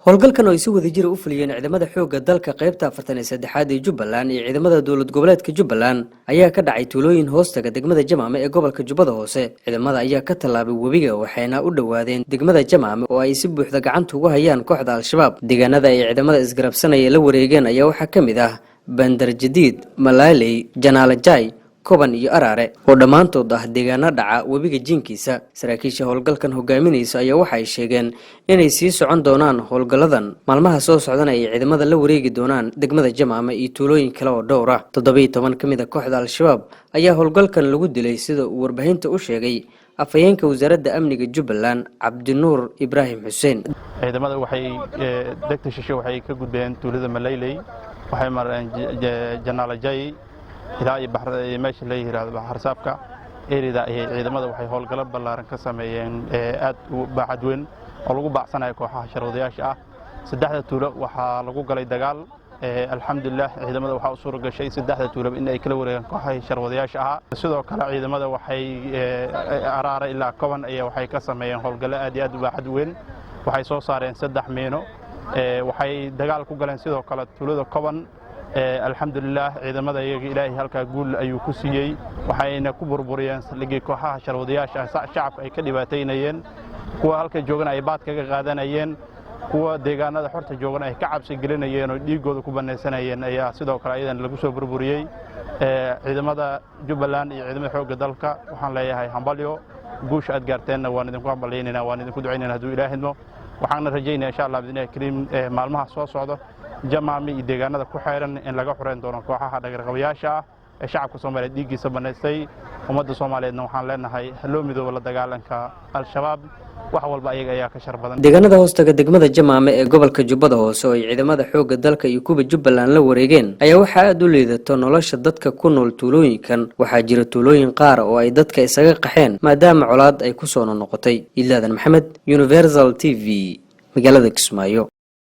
Howlgalkan oo ay si wadajira u fuliyeen ciidamada xoogga dalka qaybta 43aad ee Jubbaland iyo ciidamada dowlad goboleedka Jubbaland ayaa ka dhacay tuulooyin hoostaga degmada Jamaame ee gobolka Jubbada Hoose. Ciidamada ayaa ka tallaabay webiga, waxayna u dhowaadeen degmada Jamaame oo ay si buuxda gacanta ugu hayaan kooxda Al-Shabaab. Deegaanada ay ciidamada isgarabsanaya la wareegeen ayaa waxaa ka mid ah Bandar Jadiid, Malaaley, Janaale Jay, Koban iyo Araare oo dhammaantood ah deegaano dhaca webiga jiinkiisa. Saraakiisha howlgalkan hogaaminaysa ayaa waxa ay sheegeen inay sii socon doonaan howlgalladan, maalmaha soo socdana ay ciidamada la wareegi doonaan degmada Jamaame iyo tuulooyin kale oo dhowr ah. 17 ka mid ah kooxda Al-Shabaab ayaa howlgalkan lagu dilay, sida uu warbaahinta u sheegay afhayeenka Wasaaradda Amniga Jubbaland, Cabdinuur Ibraahim Xuseen. Ciidamada waxay degta shishe waxay ka gudbeen tuulada Malayley, waxay mareen Janaalajay ilaa iyo meesha la yidhaahdo Baxarsaafka erida ayay ciidamada waxay howlgallo ballaaran ka sameeyeen aad u baaxad weyn oo lagu baacsanayo kooxaha sharwadayaasha ah. Saddexda tuulo waxaa lagu galay dagaal. Alxamdulilah, ciidamada waxaa u suura gashay saddexda tuuloba in ay kala wareegaan kooxahii sharwadayaasha ahaa. Sidoo kale ciidamada waxay Araara ilaa Koban ayaa waxay ka sameeyeen howlgallo aad iyo aad u baaxad weyn. Waxay soo saareen saddex miino. Waxay dagaal ku galeen sidoo kale tuulada Koban. Alxamdulilah, ciidamada iyaga Ilaahay halkaa guul ayuu ku siiyey, waxayna ku burburiyeen saldhiggii kooxaha sharwadayaasha ah shacabka ay ka dhibaataynayeen, kuwa halka joogana ay baad kaga qaadanayeen, kuwa deegaanada xorta joogana ay ka cabsi gelinayeen oo dhiiggooda ku banaysanayeen ayaa sidoo kale ayadana lagu soo burburiyey. Ciidamada Jubbaland iyo ciidamada xoogga dalka waxaan leeyahay hambalyo. Guusha aad gaarteenna waan idinku hambalyaynayna, waan idinku ducaynayna hadduu Ilaah idmo. Waxaana rajaynaya, insha Allah bidnillahi kariim, maalmaha soo socdo Jamaami iyo deegaanada ku xeeran in laga xureyn doono kooxaha dhagarqabayaasha ah ee shacabka Soomaaliyeed dhiiggiisa bannaystay. Ummadda Soomaaliyeedna waxaan leenahay haloo midooba la dagaalanka Al-Shabaab. Wax walba ayaga ayaa ka shar badan. Deegaanada hoostaga degmada Jamaame ee gobolka Jubbada Hoose oo ay ciidamada xoogga dalka iyo kuwa Jubbaland la wareegeen ayaa waxaa aada u liidato nolosha dadka ku nool tuulooyinkan. Waxaa jira tuulooyin qaar oo ay dadka isaga qaxeen maadaama colaad ay kusoo noqnoqotay. Ilaadan Maxamed, Universal TV, magaalada Kismaayo.